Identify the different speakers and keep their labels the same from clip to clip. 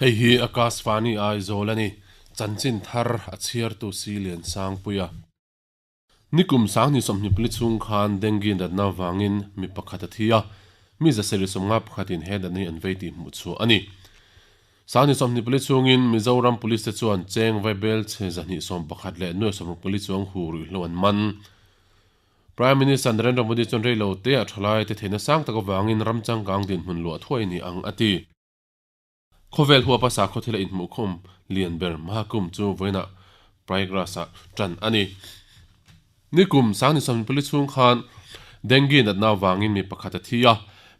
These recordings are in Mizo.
Speaker 1: Hei hi Akashvani Aizawl a ni. Chanchin thar a chhiartu si Liansangpuia. Nikum Sangni 24 chhung khan dengue natna vangin mi pakhat a thi a, mi 750 pakhatin he natna hi an vei tih hmuh chhuah a ni. Sangni 24 chhungin Mizoram Police te chuan cheng vaibel chhe 211 leh nuai 64 chuang hu ruihhlo an man. Prime Minister Narendra Modi chuan rei lo te ah thalai te theihna sang tak avangin ram changkang dinhmun luah thuai ni ang a ti. Khawvel huapa sakhaw thila inhmuhkhawm lian ber Mahakumbh chu vawiinah Prayagraj-ah tan a ni. Nikum Sangni 24 chhung khan dengue natna avangin mi pakhat a thi a,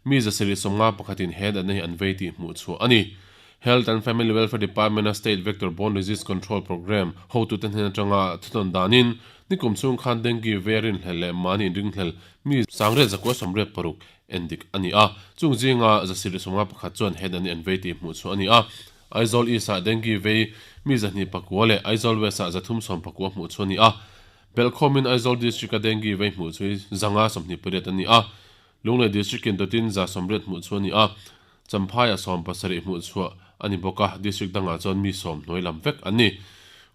Speaker 1: mi 750 pakhatin he natna hi an vei tih hmuh chhuah a ni. Health and Family Welfare Department-a State Vector Borne Disease Control Programme hotute hnen atanga thunawn danin nikum chhung khan dengue vei a rinhlelh leh mahni inringhlel mi 986 Endik a ni a, chung zinga 751 chuan head an an vei tih hmuh chhuah a ni a. Aizawl East-ah dengue vei mi 209 leh Aizawl West-ah 319 hmuh chhuah a ni a. Belhkhawmin Aizawl District-a dengue vei hmuh chu 528 a ni a. Lunglei District-in dawtin 180 hmuh chhuah a ni a. Champhaiah 70 hmuh chhuah a ni bawk a, District dangah chuan mi sawm hnuai lam vek an ni.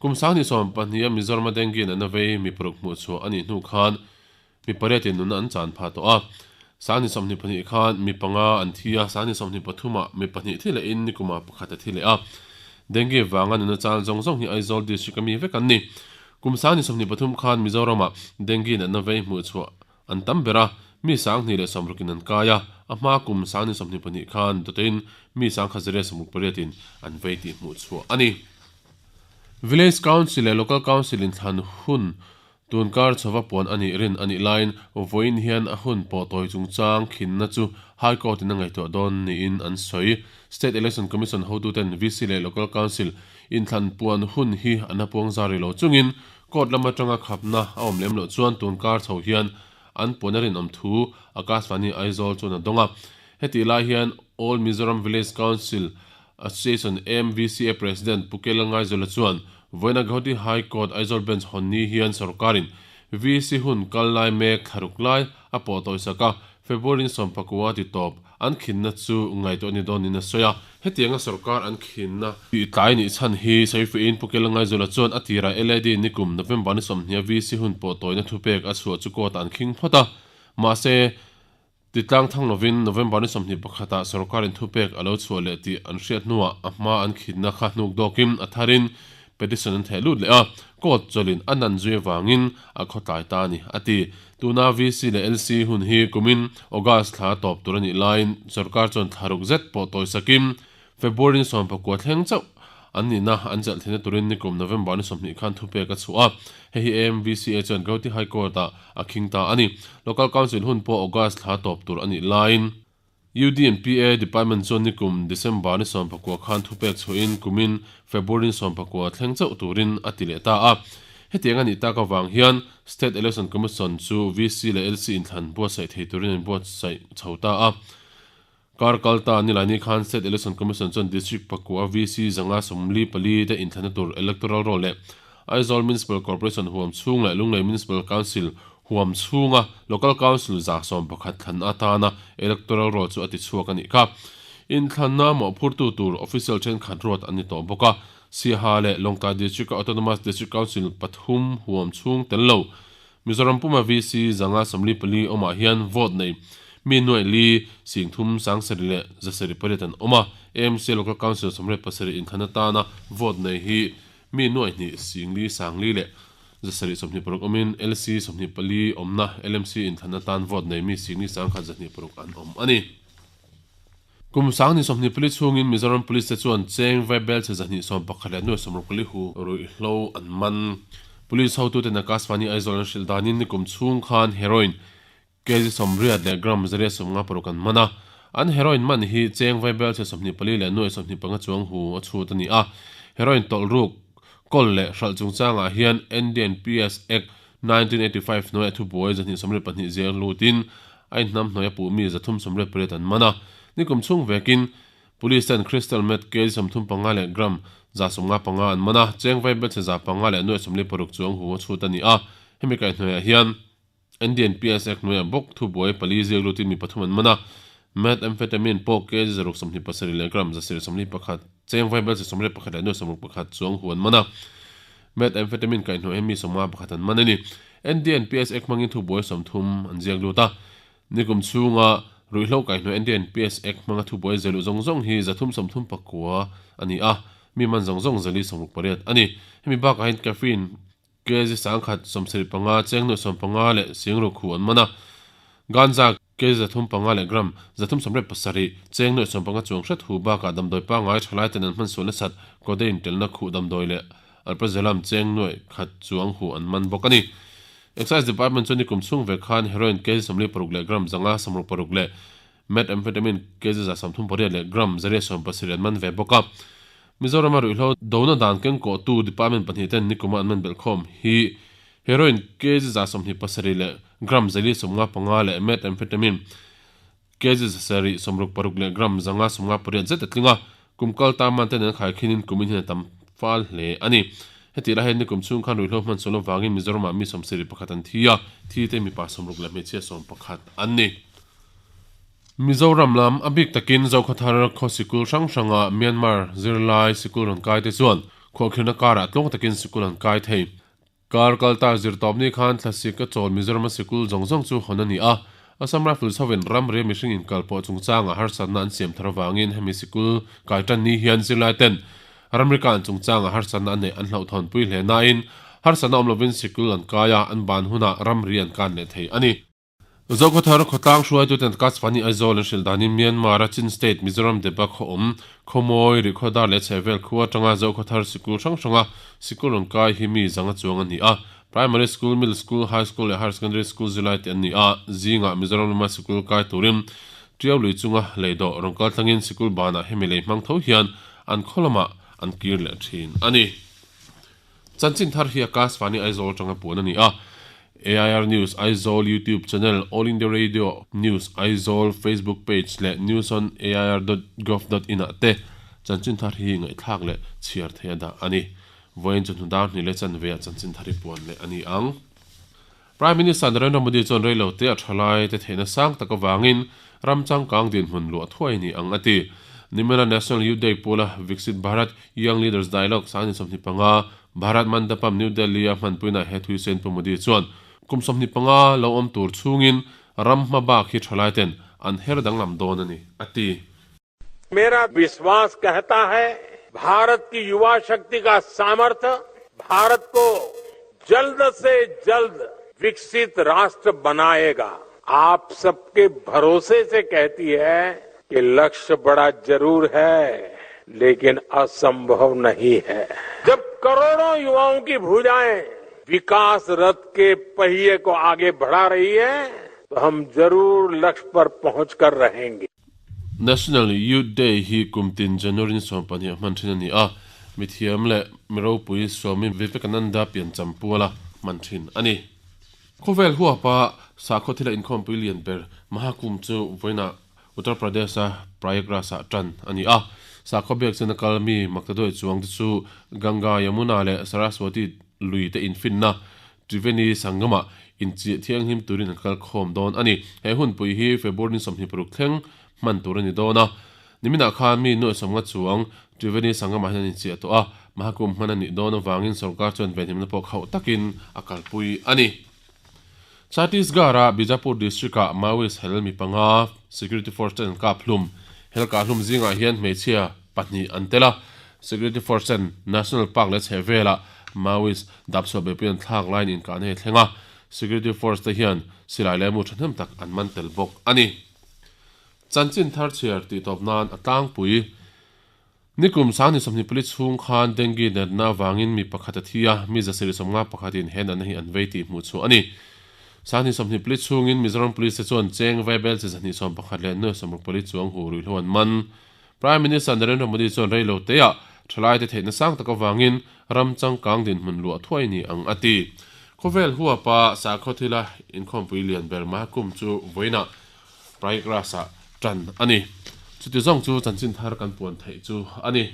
Speaker 1: Kum 2020-a Mizorama dengue natna vei mi paruk hmuh chhuah a nih hnu khan Mi pariatin nunna an chan phah tawh a, Sangni 22 khan mi panga an thi a, Sangni 23 ah mi pahnih thi lehin nikumah pakhat a thi leh a. Dengue vanga nunna chan zawng zawng hi Aizawl District a mi vek an ni. Kum Sangni 23 khan Mizoramah dengue natna vei hmuh chhuah an tam ber a, mi 260 in an kai a, a hma kum Sangni 22 khan dawtein mi 1168 in an vei tih hmuh chhuah a ni. Village Council leh Local Council inthlan hun Tun kar chhova puan a nih rin a nih laiin vawiin hian a hun pawh tawi chungchang khinna chu High Court in a ngaihtuah dawn niin an sawi. State Election Commission hotuten VC leh Local Council inthlan puan hun hi an apuang zar rih lo chungin Court lam atanga khapna a awm lem loh chuan tun kar chho hian an puan a rinawm thu Akashvani Aizawl chuan a dawng a. Hetih lai hian All Mizoram Village Council Association, AMVCA, President Pu Kela Ngaizawla chuan vawiina Guwahati High Court Aizawl Bench hawn ni hian sorkarin VC hun kal lai mek thlaruk lai a pawh tawisak a, February ni sawmpakua ti tawp an khinna chu ngaihtuah ni dawn niin a sawi a. Hetianga sorkar an khinna tih tlai nih chhan hi sawifiahin Pu Kela Ngaizawla chuan a tirah LAD nikum November ni 20 VC hun pawh tawina thupek a chhuah chu court ah an khing phawt a, mahse, Titlang thang lovin November ni 21 ah sorkarin thupek a lo chhuah leh tih an hriat hnuah a hma an khitna kha hnuk dawkin a tharin petition an theh lut leh a, court chawlhin a nan zui avangin a khawtlai ta a ni, a ti. Tuna VC leh LC hun hi kumin August thla tawp tur a nih laiin sorkar chuan thla ruk zet pawh tawisakin February ni 19 thleng chauh an nihna an chelh theihna turin nikum November ni 20 khan thupek a chhuah a, hei hi AMVCA chuan Guwahati High Court-ah a khing ta a ni. Local Council hun pawh August thla tawp tur a nih laiin UDNPA Department chuan nikum December ni 19 khan thupek chhuahin kumin February ni 19 thleng chauh turin a ti leh ta a. Hetiang a nih tak avang hian State Election Commission chu VC leh LC inthlan buatsaih thei turin an buatsaih chho ta a. Kar kal ta Nilaini khan State Election Commission chuan District pakua VC 144 te inthlanna tur Electoral Roll leh Aizawl Municipal Corporation huam chhung leh Lunglei Municipal Council huam chhunga Local Council 11 thlan atana Electoral Roll chu a ti chhuak a nih kha. Inthlanna mawhphurtu tur official thenkhat ruat an ni tawh bawk a. Siaha leh Lawngtlai District-a Autonomous District Council pathum huam chhung tel lo Mizoram puma VC 144 awmah hian vote nei mi nuaih li 30 7 leh 708 an awm a, AMC Local Council 87 inthlan atana vote nei hi mi nuaih hnih 4 4 leh 726 awmin LC 24 awmna LMC inthlan atan vote nei mi 4 1 126 an awm a ni. Kum 2024 chhungin Mizoram Police te chuan cheng vaibel chhe 211 leh nuai sawmruk pali hu ruihhlo an man. Police hotuten Akashvani Aizawl an hrilh danin nikum chhung khan heroin kg 80 leh gram 156 an man a. An heroin man hi cheng vaibel chhe 24 leh nuai 25 chuang hu a chhut a ni a. Heroin tawlh ruk, kawl leh hralh chungchangah hian NDNPS Act 1985 hnuaiah thubuai 222 ziak lutin a inhnam hnuai a puh mi 338 an man a. Nikum chhung vekin Police ten Crystal Meth kg 35 leh gram 155 an man a, cheng vai belchhe 500 leh nuai 46 chuang hu a chhut a ni a. Hemi kaihhnuaiah hian NDNPS Act hnuaiah bawk thubuai pali ziak lutin mi pathum an man a. Methamphetamine pawh kg 627 leh gram 141. Cheng vaibelchhe 81 leh 61 chuang hu an man a. Methamphetamine kaihhnawh hi mi 51 an man a ni. NDNPS Act hmangin thubuai 30 an ziak lut a. Nikum chhunga ruihhlo kaihhnawh NDNPS Act hmanga thubuai zeluh zawng zawng hi 339 a ni a, mi man zawng zawng 468 a ni. Hemi bakah hian caffeine kg 175, cheng 50 leh singruk hu an man a. Ganja kg 305 leh gram 387, cheng 50 chuang hret hu bakah damdawi pangngai thalai ten an hman sual nasat codeine telna khuh damdawi leh alprazolam cheng 100 chuang hu an man bawk a ni. Excise Department chuan nikum chhung ve khan heroin kg 46 leh gram 566 leh methamphetamine kg 138 leh gram 170 an man ve bawk a. Mizorama ruihhlo dona dan kengkawhtu department pahnih ten nikuma an man belhkhawm hi heroin kg 27 leh gram 455 leh methamphetamine kg 766 leh gram 558 zet a tling a, kum kal ta man ten an khaikhinin kumin hian a tam fal hle a ni. Heti lai hian nikum chhung khan ruihhlo hman sual avangin Mizoramah mi 71 an thi a, thi te mipa 60 leh hmeichhia 11 an ni. Mizoram lam a bik takin Zokhawthar khaw sikul hrang hranga Myanmar zirlai sikul rawn kai te chuan khuahkhirhna karah tlawng takin sikul an kai thei. Kar kalta zirtawpni khan thlasik a chawl Mizorama sikul zawng zawng chu hawn a ni a, Assam Rifles hovin ramri mihring inkalpawh chungchanga harsatna an siam thar avangin hemi sikul kai tan ni hian zirlai ten ramri kan chungchanga harsatna a neih an hlauhthawnpui hle nain harsatna awm lovin sikul an kai a, an ban hunah ramri an kan leh thei a ni. Zokhawthar khawtlang hruaituten Kachfani Aizawl an hrilh danin Myanmar a Chin State Mizoram deba khaw awm Khawmawi, Rihkhawdar leh Chhehvel khua atanga Zokhawthar sikul hrang hranga sikul rawn kai hi mi zanga chuang a ni a. Primary School, Middle School, High School leh Higher Secondary School zirlai te an ni a. Zingah Mizoram lama sikul kai turin Tiau lui chunga lei dawh rawn kal thlangin sikul banah hemi lei hmang tho hian an khaw lamah an kir leh thin a ni. Chanchin thar hi Akashvani Aizawl atanga puan a ni a. AIR News Aizawl YouTube channel, All India Radio News Aizawl Facebook page leh news on air dot gov dot in ah te chanchin thar hi ngaihthlak leh chhiar theih a dah a ni. Vawiin chu hnudar hnih leh chanve ah chanchin thar hi puan leh a ni ang. Prime Minister Narendra Modi chuan reilo te a thalai te theihna sang tak avangin ram changkang dinhmun luah thuai ni ang a ti. Nimina National Youth Day pula Viksit Bharat Young Leaders Dialogue 2025 Bharat Mandapam New Delhi a hmanpuina he thuisen Pu Modi chuan kum 25 lo awm tur chhungin ram hma bak hi thalai ten an her danglam dawn a ni a ti.
Speaker 2: मेरा विश्वास कहता है भारत की युवा शक्ति का सामर्थ्य भारत को जल्द से जल्द विकसित राष्ट्र बनाएगा। आप सबके भरोसे से कहती है कि लक्ष्य बड़ा जरूर है लेकिन असंभव नहीं है। जब करोड़ों युवाओं की भुजाएं विकास रथ के पहिए को आगे बढ़ा रही है तो हम जरूर लक्ष्य पर पहुंचकर रहेंगे।
Speaker 1: National Youth Day hi kum tin January ni 12 ah hman thin a ni a, mithiam leh mi ropui Swami Vivekananda piancham puala hman thin a ni. Khawvel huapa sakhaw thila inkhawmpui lian ber Mahakumbh chu vawiinah Uttar Pradesh-a Prayagraj-ah tan a ni a. Sakhaw biak chena kal mi Maktaduai chuang te chu Ganga, Yamuna leh Saraswati lui te infinna Triveni Sangam-ah inchih thianghlim turin an kal khawm dawn a ni. He hunpui hi February ni 26 thleng hman tur a ni dawn a. Niminah khan mi nuaihsawmnga chuang Triveni Sangam-ah hian an inchiah tawh a, Mahakumbh hman a nih dawn avangin sorkar chuan venhimna pawh khauh takin a kalpui a ni. Chhattisgarh-a Bijapur district-ah Maoist hel mi panga security force ten an kap hlum. Hel kah hlum zingah hian hmeichhia pahnih an tel a, security force ten National Park leh chhehvelah Maoist dapchhuah beihpui an thlak laiin inkahna hi a thleng a, security force te hian silai leh mu thahnem tak an man tel bawk a ni. Chanchin thar chhiar tih tawp nan a tlangpui. Nikum 2024 chhung khan dengue natna avangin mi pakhat a thi a, mi 751 in he natna hi an vei tih hmuh chhuah a ni. 2024 chhungin Mizoram Police te chuan cheng vaibel chi 211 leh 64 chuang hu ruihhlo an man. Prime Minister Narendra Modi chuan rei lo teah thalaite theihna sang tak avangin ram changkang dinhmun luah thuai ni ang a ti. Khawvel huapa sakhaw thila inkhawmpui lian ber Mahakumbh chu vawiinah Prayagraj-ah tan a ni. Chuti zawng chu chanchin thar kan puan theih chu a ni.